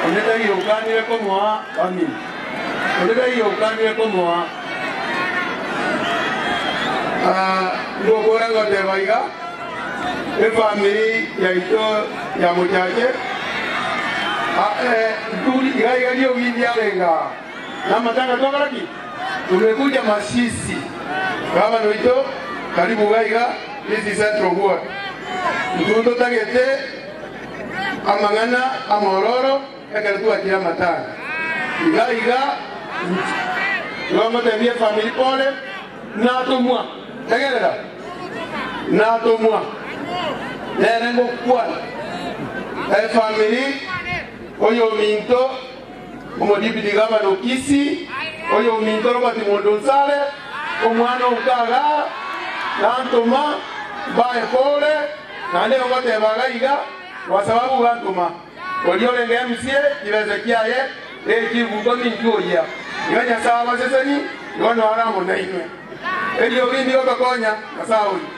Onde taiyo okanire komoa bamino. Onde taiyo okanire komoa. Ngokora ngoteba iga, efamiri yaito ya mochache iga iga riogi ndiarenge aa namatanga twakora ki? Tumekuja masisi. Gavana oito karibu iga iga this is central ward. Intwe ntotagete amang'ana amororo ekero twachire amatanga. Iga iga igo ngotebia efamiri pole. Natomwa, tegerera, natomwa nere ngokwana efamiri oyominto omodipiti gavana o Kisii, oyominto Robert Mondo Nsare, omwana o Nkaga, nantoma mbae pole, naende igo ngoteba iga iga, kwa sababu gantoma oria orenge MCA chibesa chiaye echibuko minto oyia. Iga Nyasae abaseseni, igo nore amo nainwe. Eriogi ndigotokonya, Nyasae oyio.